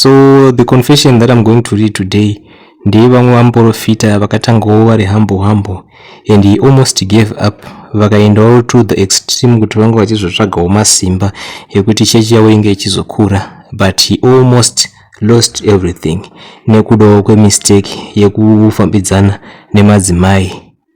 So the confession that I'm going to read today ndeyevamwe vamuprofita vakatangawo vari humble humble and he almost gave up, vakaendawo to the extreme kuti vange vachizotsvagawo masimba ekuti chechi yavo inge ichizokura, but he almost lost everything nekudawo kwemistake yekufambidzana nemadzimai.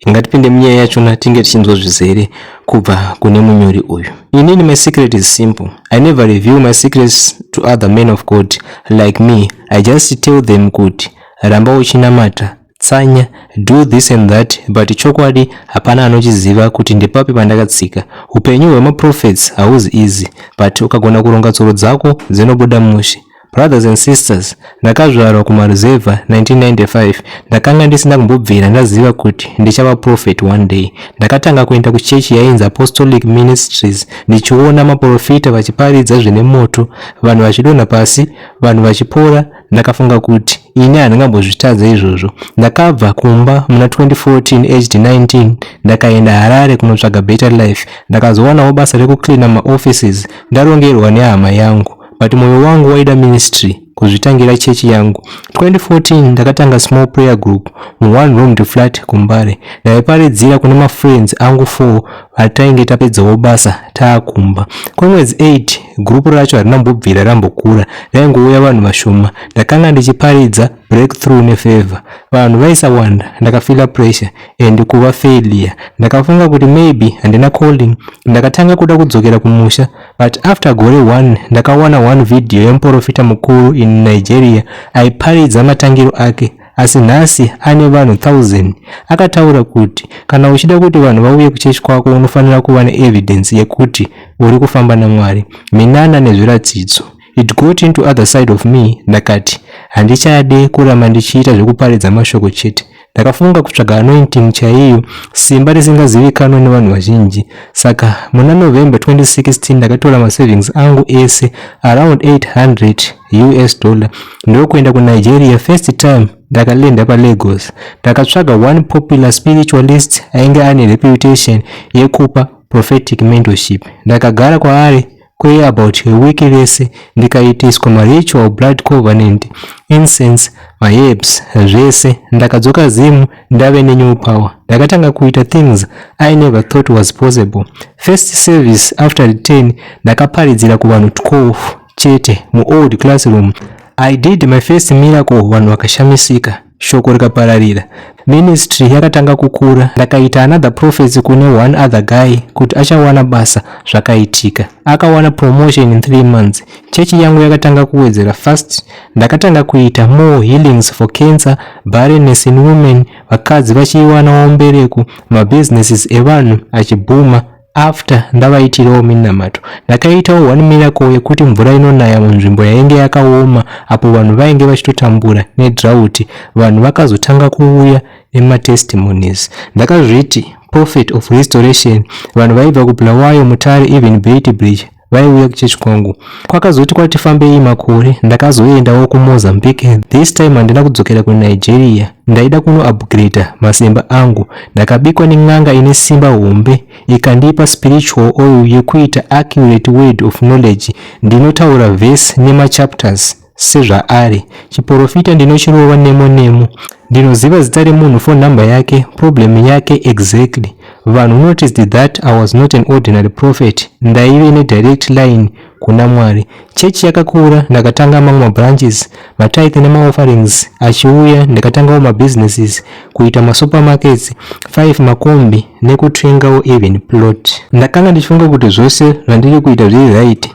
Ngatipinde munyaya yachona, tinge tichinzwa zvizere kubva kune munyori uyu. Inini, my secret is simple. I never reveal my secrets to other men of God like me. I just tell them kuti ramba uchinamata, tsanya, do this and that, but chokwadi hapana anochiziva kuti ndepapi pandakatsika. Upenyu hwemaprophets hauzi easy, but ukagona kuronga tsoro dzako, dzinobuda mushe. Brothers and sisters, ndakazvarwa kumaruzevha 1995. Ndakanga ndisina kumbobvira ndaziva kuti ndichava prophet one day. Ndakatanga kuenda kuchechi yainzi Apostolic Ministries, ndichiona maprofita vachiparidza zvine moto, vanhu vachidonha pasi, vanhu vachipora. Ndakafunga kuti ini handingambozvitadza izvozvo. Ndakabva kumba muna 2014, aged 19. Ndakaenda Harare kunotsvaga better life. Ndakazowanawo basa rekucleana maoffices, ndarongerwa nehama yangu, but mwoyo wangu waida ministry, kuzvitangira chechi yangu. 2014 ndakatanga small prayer group muone roomed flat kuMbare. Ndaiparidzira kune mafriends angu 4 vatainge tapedzawo basa taakumba. Kwemwedzi 8 gurupu racho harina mbobvira rambokura, raingouya vanhu vashoma. Ndakanga ndichiparidza breakthrough nefavor, vanhu vaisawanda. Ndakafeela pressure and kuva failure. Ndakafunga kuti maybe handina calling. Ndakatanga kuda kudzokera kumusha, but after gore 1 ndakawana one video yemuprofita mukuru in Nigeria aiparidza matangiro ake, asi nhasi ane vanhu 1000. Akataura kuti kana uchida kuti vanhu vauye kuchechi kwako, unofanira kuva neevidence yekuti uri kufamba naMwari, minana nezviratidzo. It got into other side of me. Ndakati handichade kuramba ndichiita zvekuparidza mashoko chete. Ndakafunga kutsvaga anointing chaiyo, simba risingazivikanwa nevanhu vazhinji. Saka muna November 2016 ndakatora masavings angu ese, around 800 US dollar, ndokuenda kuNigeria. First time ndakalanda paLagos. Ndakatsvaga one popular spiritualist ainge ane reputation yekupa prophetic mentorship. Ndakagara kwaari kweabout a week rese, ndikaitiswa maritual, blood covenant, incense, maherbs, zvese. Ndakadzoka Zimu ndave nenew power. Ndakatanga kuita things I never thought was possible. First service after return, ndakaparidzira kuvanhu 12 chete muold classroom. I did my first miracle, vanhu vakashamisika, shoko rikapararira, ministry yakatanga kukura. Ndakaita another prophecy kune one other guy kuti achawana basa. Zvakaitika, akawana promotion in 3 months. Chechi yangu yakatanga kuwedzera fast. Ndakatanga kuita more healings for cancer, barrenness in women, vakadzi vachiiwanawo mbereko, mabusinesses evanhu achibhuma after ndavaitirawo minamato. Ndakaitawo one miracle yekuti mvura inonaya munzvimbo yainge yakaoma, apo vanhu vainge vachitotambura nedrought. Vanhu vakazotanga kuuya nematestimonies. Ndakazviti prophet of restoration. Vanhu vaibva kuBulawayo, Mutare, even Beitbridge vaiuya kuchechi kwangu. Kwakazoti kwati fambei makore, ndakazoendawo kuMozambique. This time handina kudzokera kuNigeria, ndaida kunoupgrada masimba angu. Ndakabikwa nen'anga ine simba hombe, ikandipa spiritual oil yekuita accurate word of knowledge. Ndinotaura vhesi nemachapters sezvaari. Chiprofita ndinochirova nemo nemo. Ndinoziva zita remunhu, phone number yake, problem yake exactly. Vanhu noticed that I was not an ordinary prophet. Ndaive nedirect line kuna Mwari. Chechi yakakura, ndakatanga mamwe mabranches, matithe nemaofferings achiuya. Ndakatangawo mabusinesses, kuita masupermarkets 5, makombi, nekutengawo even plot. Ndakanga ndichifunga kuti zvose zvandiri kuita zviri right,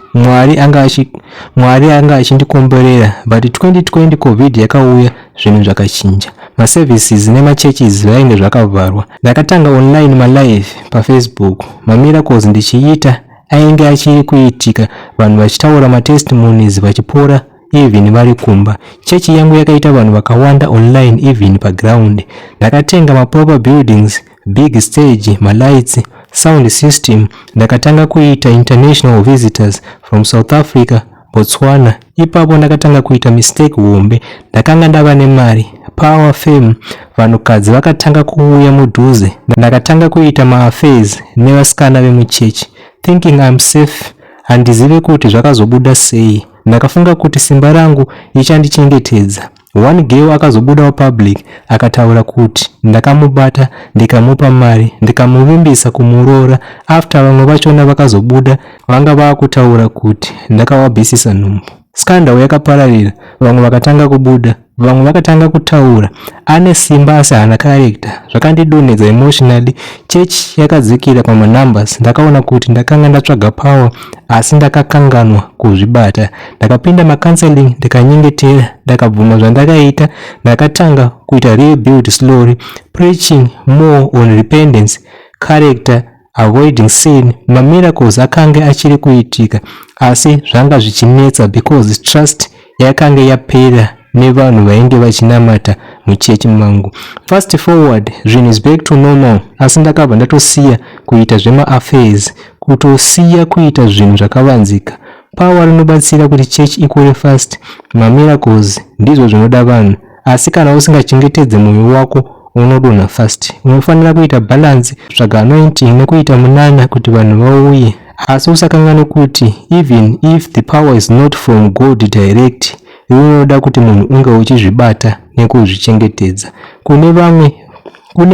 Mwari anga achindikomborera, but 2020 COVID yakauya, zvinhu zvakachinja. Maservices nemachurches zvainge zvakavharwa. Ndakatanga online malive paFacebook. Mamiracles ndichiita ainge achiri kuitika, vanhu vachitaura matestimonies, vachipora even vari kumba. Chechi yangu yakaita vanhu vakawanda online, even paground. Ndakatenga maproper buildings, big stage, malights, sound system. Ndakatanga kuita international visitors from South Africa, Botswana. Ipapo ndakatanga kuita mistake hombe. Ndakanga ndava nemari, power, fame. Vanhukadzi vakatanga kuuya mudhuze. Ndakatanga kuita maaffairs nevasikana vemuchechi, thinking I'm safe. Handizivi kuti zvakazobuda sei. Ndakafunga kuti simba rangu richandichengetedza. One girl akazobudawo public akataura kuti ndakamubata, ndikamupa mari, ndikamuvimbisa kumuroora. After vamwe vachona vakazobuda, vanga vaakutaura kuti ndakawabvisisa nhumbu. Scandal yakapararira, vamwe vakatanga kubuda, vamwe vakatanga kutaura ane simba asi haana character. Zvakandidonhedza emotionally. Church yakadzikira pamanumbers. Ndakaona kuti ndakanga ndatsvaga power, asi ndakakanganwa kuzvibata. Ndakapinda macounseling, ndikanyengetera, ndakabvuma zvandakaita. Ndakatanga kuita rebuild slowly, preaching more on repentance, character, avoiding sin. Mamiracles akanga achiri kuitika, asi zvanga zvichinetsa because trust yakanga yapera nevanhu vainge vachinamata muchechi mangu. Fast forward, zvinhu is back to normal, asi ndakabva ndatosiya kuita zvemaaffairs, kutosiya kuita zvinhu zvakavanzika. Power rinobatsira kuti church ikure fast. Mamiracles ndizvo zvinoda vanhu, asi kana usingachengetedze mwoyo wako, unodonha fast. Unofanira kuita balance, tsvaga anointing nekuita munana kuti vanhu vauye, asi usakanganwe kuti even if the power is not from God direct, rinoda kuti munhu unge uchizvibata nekuzvichengetedza. Kune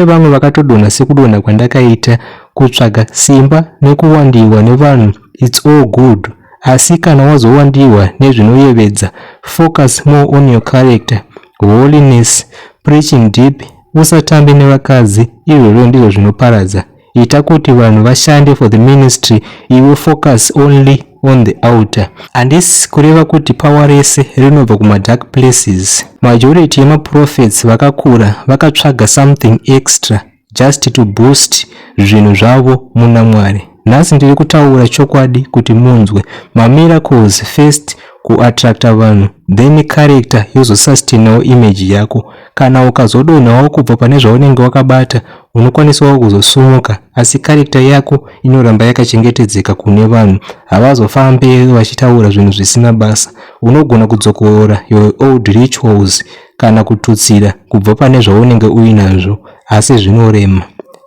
vamwe vakatodonha sekudonha kwandakaita. Kutsvaga simba nekuwandirwa nevanhu, it's all good, asi kana wazowandirwa nezvinoyevedza, focus more on your character, holiness, preaching deep. Usatambe nevakadzi, izvozvo ndizvo zvinoparadza. Ita kuti vanhu vashande for the ministry, iwe focus only on the altar. Handisi kureva kuti power rese rinobva kumadark places. Majority yemaprophets vakakura vakatsvaga something extra just to boost zvinhu zvavo muna Mwari. Nhasi ndiri kutaura chokwadi kuti munzwe. Mamiracles first, kuattracta vanhu, then character yozosustainawo image yako. Kana ukazodonhawo kubva pane zvaunenge wakabata, unokwanisawo kuzosumuka, asi character yako inoramba yakachengetedzeka kune vanhu. Havazofambe vachitaura zvinhu zvisina basa. Unogona kudzokorora your old rituals kana kututsira kubva pane zvaunenge uinazvo, asi zvinorema.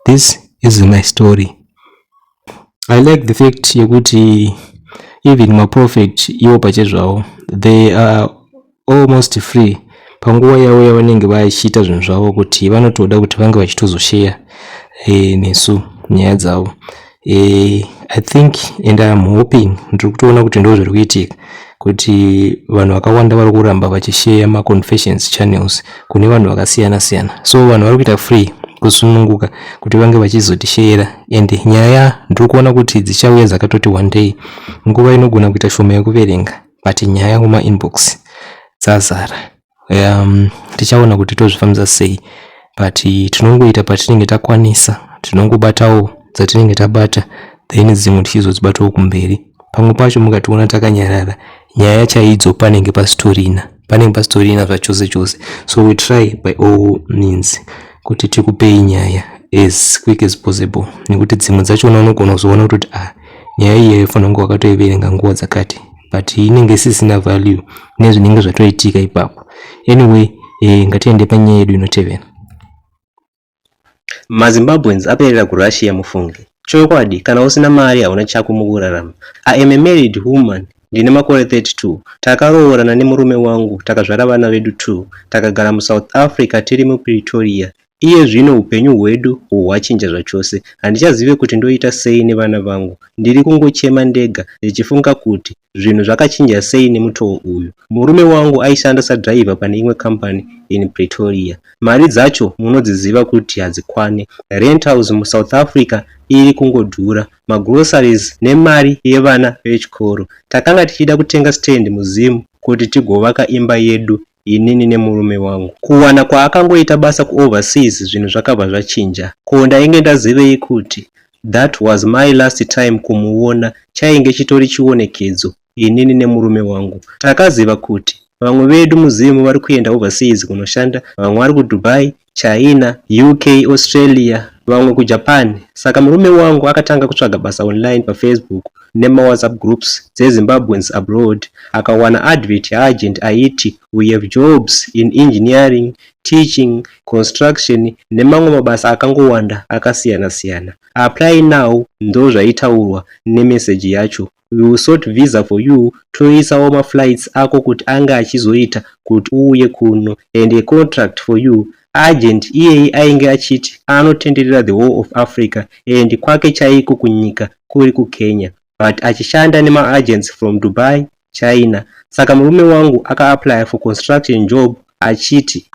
This is my story. I like the fact yekuti even maprophet iwo pachezvavo, they are almost free panguva yavo yavanenge vachiita zvinhu zvavo, kuti vanotoda kuti vange vachitozosheya nesu nyaya dzavo. I think and I am hoping, ndiri kutoona kuti ndo zviri kuitika, kuti vanhu vakawanda vari kuramba vachisheya maconfessions channels kune vanhu vakasiyana siyana. So vanhu vari kuita free, kusununguka kuti vange vachizotisheyera, and nyaya ndiri kuona kuti dzichauya dzakatoti one day. Nguva inogona kuita shoma yekuverenga, but nyaya mumainbox dzazara. Tichaona kuti tozvifambisa sei, but tinongoita patinenge takwanisa. Tinongobatawo dzatinenge tabata, then dzimwe tichizodzibatawo kumberi. Pamwe pacho mukationa takanyarara, nyaya chaidzo panenge pasitorina, panenge pasitorina zvachose chose. So we try by all means kuti tikupei nyaya as quick as possible, nekuti dzimwe dzachona unogona kuzoona kutoti, ah, nyaya iyi yaifanira kunge wakatoiverenga nguva dzakati, but inenge isisina value nezvinenge zvatoitika ipapo. Anyway, ngatiende panyaya yedu inotevera. MaZimbabweans aperera kuRussia. Mufunge chokwadi, kana usina mari hauna chako mukurarama. I am a married woman, ndine makore 32. Takaroorana nemurume wangu, takazvara vana vedu 2. Takagara muSouth Africa, tiri muPretoria. Iye zvino upenyu hwedu hwachinja zvachose. Handichazive kuti ndoita sei nevana vangu. Ndiri kungochema ndega ndichifunga kuti zvinhu zvakachinja sei nemutoo uyu. Murume wangu aishanda sadhiraivha pane imwe kambani in Pretoria. Mari dzacho munodziziva kuti hadzikwani. Rentals muSouth Africa iri kungodhura, magroceries nemari yevana vechikoro. Takanga tichida kutenga stand muZim kuti tigovaka imba yedu, inini nemurume wangu. Kuwana kwaakangoita basa kuoverseas, zvinhu zvakabva zvachinja. Ko ndainge ndazivei kuti that was my last time kumuona? Chainge chitori chionekedzo. Inini nemurume wangu takaziva kuti vamwe vedu muZimu vari kuenda overseas kunoshanda. Vamwe vari kuDubai, China, UK, Australia, vamwe kuJapan. Saka murume wangu akatanga kutsvaga basa online paFacebook nemawhatsapp groups dzeZimbabweans abroad. Akawana advert yaagent aiti, "We have jobs in engineering, teaching, construction nemamwe mabasa akangowanda akasiyana-siyana. Apply now," ndo zvaitaurwa nemeseji yacho. We will sort visa for you, toisawo maflights ako kuti ange achizoita kuti uuye kuno, and a contract for you. Agent iyeye ainge achiti anotenderera the whole of Africa and kwake chaiko kunyika kuri kuKenya, but achishanda nemaagents from Dubai, China. Saka murume wangu akaapply for construction job achiti,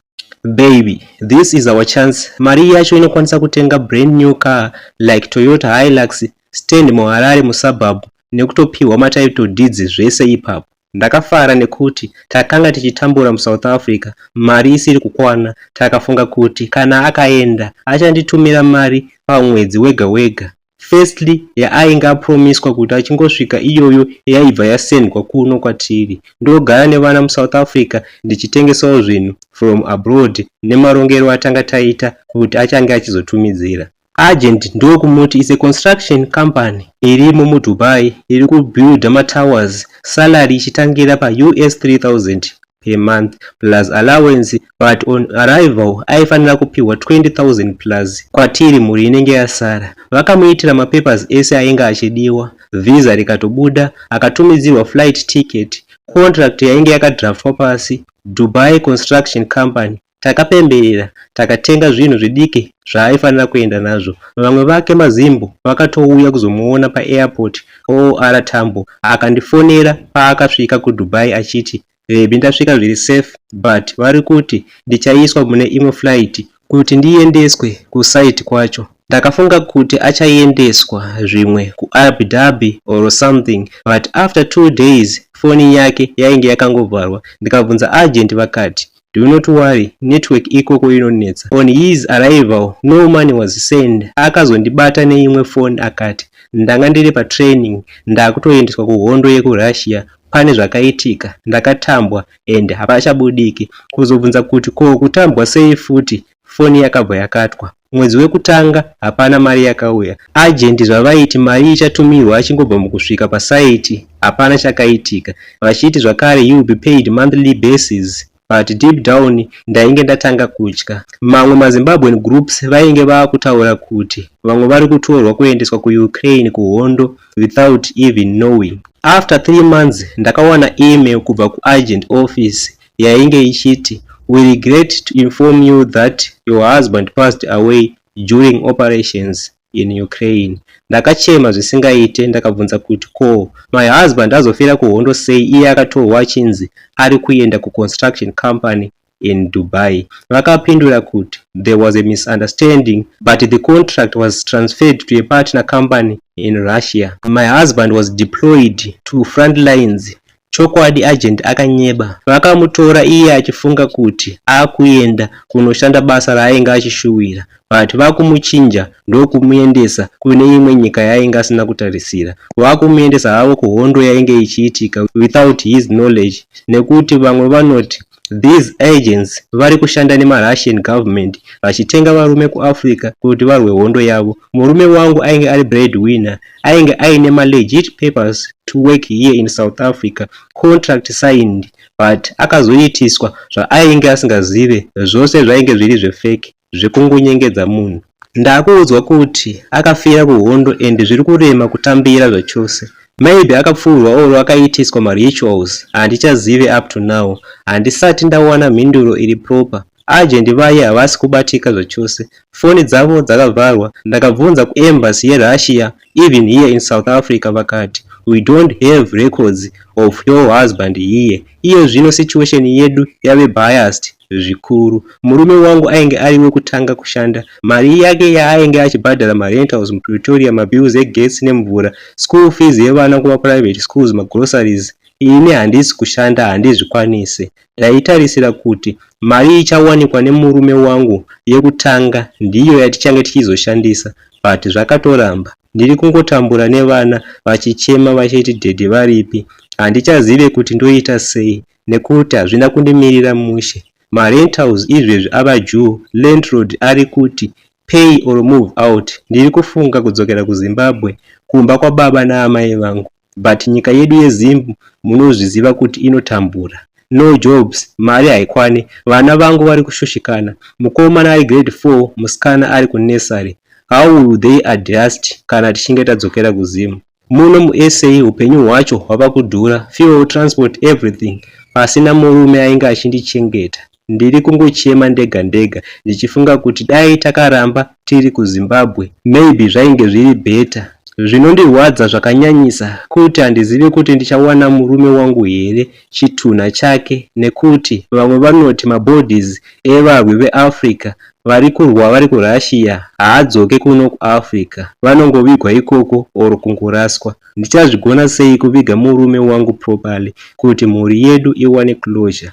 "Baby, this is our chance. Mari yacho inokwanisa kutenga brand new car like Toyota Hilux, stand muHarare musuburb, nekutopiwa matitle deeds zvese ipapo." Ndakafara nekuti takanga tichitambura muSouth Africa, mari isiri kukwana. Takafunga kuti kana akaenda achanditumira mari pamwedzi wega wega. Firstly, yaainge apromiswa kuti achingosvika iyoyo yaibva yasendwa kuno kwatiri. Ndogara nevana muSouth Africa ndichitengesawo zvinhu from abroad nemarongero atanga taita kuti achange achizotumidzira. Agent ndokumuti is a construction company irimo muDubai iri kubuilda matowers, salary ichitangira paUS 3000 per month plus allowance, but on arrival aifanira kupiwa 20,000 plus kwatiri mhuri inenge yasara. Vakamuitira mapapers ese ainge achidiwa, visa rikatobuda, akatumidzirwa flight ticket, contract yainge yakadraftwa pasi, Dubai Construction Company. Takapemberera, takatenga zvinhu zvidiki zvaaifanira kuenda nazvo. Vamwe vake mazimbo vakatouya kuzomuona paairport OR Tambo. Akandifonera paakasvika kuDubai achiti, "Baby, ndasvika zviri safe, but vari kuti ndichaiswa mune imwe flight kuti ndiendeswe kusite kwacho." Ndakafunga kuti achaendeswa zvimwe kuAbu Dhabi or something, but after 2 days foni yake yainge yakangovharwa. Ndikabvunza agent, vakati, "Do not worry, network ikoko inonetsa." On his arrival, no money was sent. Akazondibata neimwe foni akati, "Ndanga ndiri patraining, ndakutoendeswa kuhondo yekuRussia. Pane zvakaitika, ndakatambwa and hapachabudiki." Kuzobvunza kuti ko kutambwa sei futi, foni yakabva yakatwa. Mwedzi wekutanga hapana mari yakauya. Agent zvavaiti mari ichatumirwa achingobva mukusvika pasite, hapana chakaitika. Vachiti zvakare he will be paid monthly basis, but deep down ndainge ndatanga kutya. Mamwe maZimbabwean groups vainge vaakutaura kuti vamwe vari kutorwa kuendeswa kuUkraine kuhondo without even knowing. After 3 months ndakawana email kubva kuagent office yainge ichiti, "We regret to inform you that your husband passed away during operations in Ukraine." Ndakachema zvisingaite. Ndakabvunza kuti ko my husband azofira kuhondo sei iye akatorwa achinzi ari kuenda kuconstruction company in Dubai? Vakapindura kuti there was a misunderstanding, but the contract was transferred to a partner company in Russia. My husband was deployed to front lines. Chokwadi agent akanyeba. Vakamutora iye achifunga kuti akuenda kunoshanda basa raainge achishuwira, but vakumuchinja ndokumuendesa kune imwe nyika yaainge asina kutarisira. Vakumuendesa havo kuhondo yainge ichiitika without his knowledge, nekuti vamwe vanoti these agents vari kushanda nemaRussian government vachitenga varume kuAfrica kuti varwe hondo yavo. Murume wangu ainge ari bread winner, ainge aine malegit papers to work here in South Africa, contract signed, but akazoitiswa zvaainge asingazive. Zvose zvainge zviri zvefake, zvekungonyengedza munhu. Ndakuudzwa kuti akafira kuhondo and zviri kurema kutambira zvachose. Maybe akapfuurwa or akaitiswa marituals, handichazive. Up to now handisati ndawana mhinduro iri proper. Agent vaye havasi kubatika zvachose, foni dzavo dzakavharwa. Ndakabvunza kuembassy yeRussia, even here in South Africa, vakati, "We don't have records of your husband here." Iye zvino situation yedu yave biased zvikuru. Murume wangu ainge ari wekutanga kushanda. Mari yake yaainge achibhadhara marentals muPretoria, mabills egetsi nemvura, school fees yevana kumaprivate schools, magroceries. Ini handisi kushanda, handizvikwanisi. Ndaitarisira kuti mari ichawanikwa nemurume wangu yekutanga ndiyo yatichange tichizoshandisa, but zvakatoramba. Ndiri kungotambura nevana vachichema vachiti daddy varipi. Handichazive kuti ndoita sei nekuti hazvina kundimirira mushe. Marentals izvezvi ava due, landlord ari kuti pay or move out. Ndiri kufunga kudzokera kuZimbabwe kumba kwababa naamai vangu, but nyika yedu yeZimbu munozviziva kuti inotambura. No jobs, mari haikwani. Vana vangu vari kushushikana, mukomana ari grade 4, musikana ari kunursery. How will they adjust kana tichinge tadzokera kuZimu? Muno muSA upenyu hwacho hwava kudhura, fuel, transport, everything. Pasina murume ainge achindichengeta. Ndiri kungochema ndega ndega ndichifunga kuti dai takaramba tiri kuZimbabwe maybe zvainge zviri better. Zvinondirwadza zvakanyanyisa kuti handizivi kuti ndichawana murume wangu here, chitunha chake, nekuti vamwe vanoti mabodies evarwi veAfrica vari kurwa vari kuRussia haadzoke kuno kuAfrica, vanongovigwa ikoko or kungoraswa. Ndichazvigona sei kuviga murume wangu properly kuti mhuri yedu iwane closure?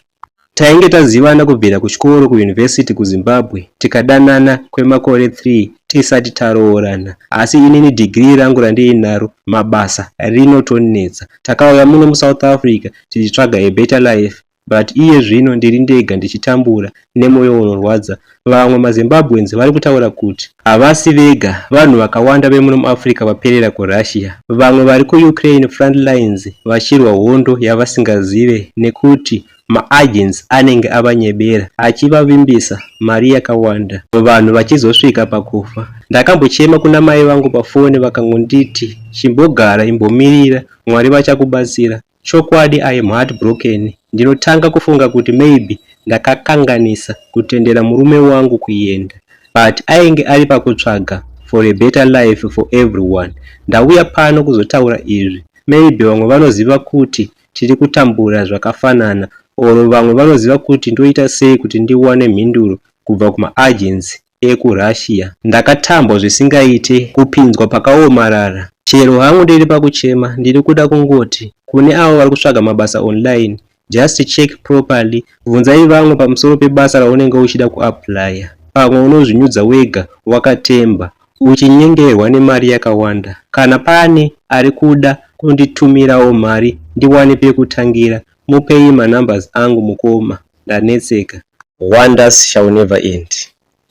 Tainge tazivana kubvira kuchikoro kuyunivhesiti kuZimbabwe, tikadanana kwemakore 3 tisati taroorana. Asi inini dhigirii rangu randiinaro mabasa rinotonetsa. Takauya muno muSouth Africa tichitsvaga a better life, but iye zvino ndiri ndega ndichitambura nemoyo unorwadza. Vamwe maZimbabweans vari kutaura kuti havasi vega, vanhu vakawanda vemuno muAfrica vaperera kuRussia. Vamwe vari kuUkraine front lines vachirwa hondo yavasingazive nekuti maagents anenge avanyebera achivavimbisa mari yakawanda, vanhu vachizosvika pakufa. Ndakambochema kuna mai vangu pafoni, vakangonditi chimbogara, imbomirira, Mwari vachakubatsira. Chokwadi I am heartbroken. Ndinotanga kufunga kuti maybe ndakakanganisa kutendera murume wangu kuenda, but ainge ari pakutsvaga for a better life for everyone. Ndauya pano kuzotaura izvi, maybe vamwe vanoziva kuti tiri kutambura zvakafanana, or vamwe vanoziva kuti ndoita sei kuti ndiwane mhinduro kubva kumaagents ekuRussia. Ndakatambwa zvisingaite, kupinzwa pakaomarara. Chero hangu ndiri pakuchema, ndiri kuda kungoti kune avo vari kutsvaga mabasa online, just check properly, bvunzai vamwe pamusoro pebasa raunenge uchida kuapplya. Pamwe unozvinyudza wega wakatemba uchinyengerwa nemari yakawanda. Kana pane ari kuda kunditumirawo mari ndiwane pekutangira, mupei manumbers angu mukoma, ndanetseka. Wonders shall never end.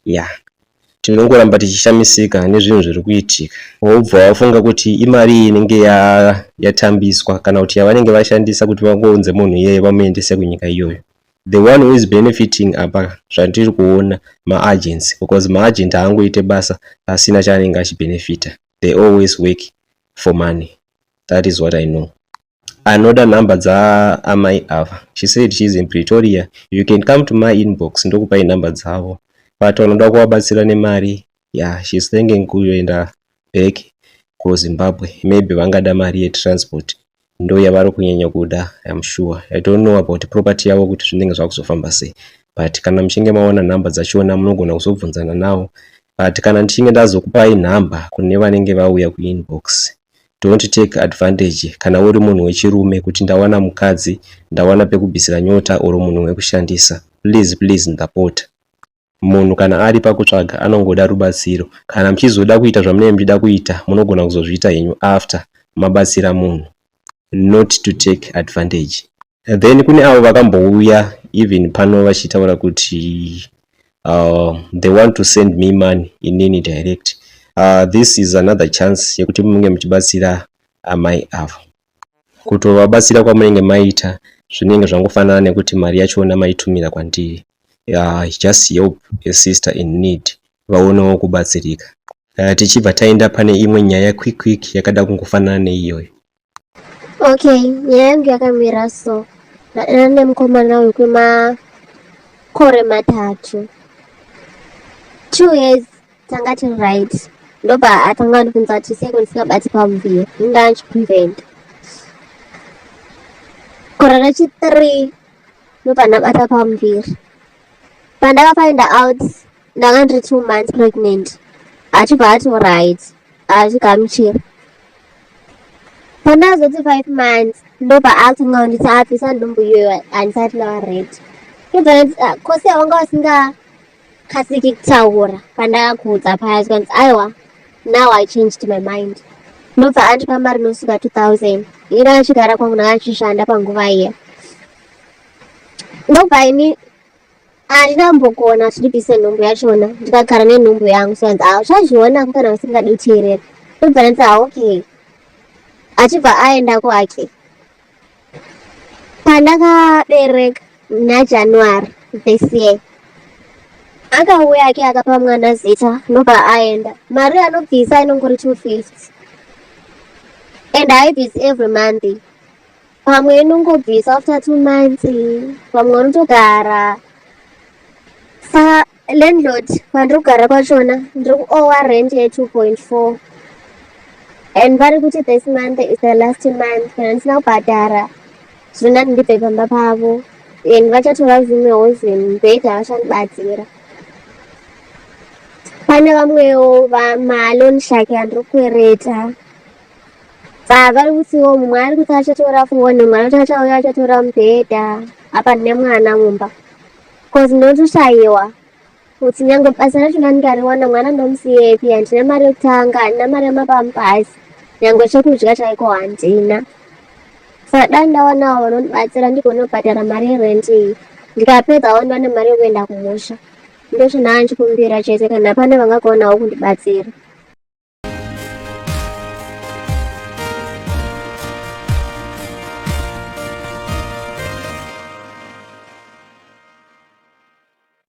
Yeah, tinongoramba tichishamisika nezvinhu zviri kuitika, wobva wafunga kuti imari inenge yatambiswa kana kuti yavanenge vashandisa kuti vangounze munhu iyeye vamuendese kunyika iyoyo. The one who is benefiting apa, zvandiri kuona, maagents, because maagent haangoite basa pasina chaanenge achibenefita. They always work for money, that is what I know. Anoda nhamba dzaamai ava, she said she is in Pretoria. You can come to my inbox, ndokupai nhamba dzavo. But vanoda kuvabatsira nemari, yeah, she is thinking kuenda back kuZimbabwe. Maybe vangada mari yetransport, ndo yavari kunyanya kuda, I'm sure. I don't know about property yavo kuti zvinenge zvakuzofamba sei, but kana muchinge maona nhamba dzachona munogona kuzobvunzana navo. But kana ndichinge ndazokupai nhamba, kune vanenge vauya kuinbox, don't take advantage kana uri munhu wechirume kuti ndawana mukadzi, ndawana pekubvisira nyota, or munhu wekushandisa. Please, please, ndapota. Munhu kana ari pakutsvaga anongoda rubatsiro. Kana muchizoda kuita zvamunenge muchida kuita, munogona kuzozviita henyu after mabatsira munhu, not to take advantage. Then kune avo vakambouya even pano vachitaura kuti they want to send me money inini direct. This is another chance yekuti munge muchibatsira amai avo. Kutovabatsira kwamunenge maita zvinenge zvangofanana nekuti mari yachona maitumira kwandiri. Just help a sister in need, vaonewo kubatsirika. Tichibva taenda pane imwe nyaya quick quick yakada kungofanana neiyoyo. Okay, nyaya yangu yakamira so. Ndadanana nemukomana uyu kwemakore 3, 2 years tanga tiri right. Ndobva atanga ndibvunza kuti sei ndisingabati pamuviri, inga ndichiprevent. Gore rechi3 ndobva ndabata pamuviri. Pandakafind out ndanga ndiri 2 months pregnant, achibva ati right, achigamuchira. Pandazoti 5 months, ndobva atanga kunditi abvisa nhumbu iyoyo, handisati ndava ready. Ndobva kose wanga usingakasiki kutaura pandakakuudza paya. Zvikanzi aiwa, now I changed my mind. Ndobva andipa mari inosvika 2000. Ini ndakachigara kwangu, ndakachishanda panguva iya. Ndobva ini handinambogona kuti ndibvise nhumbu yachona, ndikagara nenhumbu yangu. Zvikanzi ah, uchazvionako kana usingadi kuteerera. Ndobva ndati ah, okay. Achibva aenda kwake. Pandakabereka naJanuary this year, akauya ake akapa mwana zita, ndobva aenda. Mari anobvisa inongori 250. And haibvisi every month, pamwe inongobvisa after 2 months, pamwe unotogara. Saka landlord kwandiri kugara kwachona, ndiri kuowa rent ye2.4 and vari kuti this month is the last month. Kana ndisina kubhadhara, zvinonani ndibve pamba pavo and vachatora zvimwewo zvinhu, mubhedha vachandibatsira. Pane vamwewo maloan shark andiri kukwereta. Saka vari kutiwo mumwe ari kuti achatora foni, mumwe anoti achauya achatora mubhedha. Apa ndine mwana mumba, 'cause ndinotoshayiwa kuti nyange basa racho ndikariwana, mwana ndomusiyepi? Handina mari yekutanga, handina mari yemapampers, nyange chekudya chaiko handina. Saka dai ndawanawo vanondibatsira ndigonobhadhara mari yerent iyi, ndikapedzawo ndiwane mari yekuenda kumusha. Ndozvandanga ndichikumbira chete, kana pane vangagonawo kundibatsira.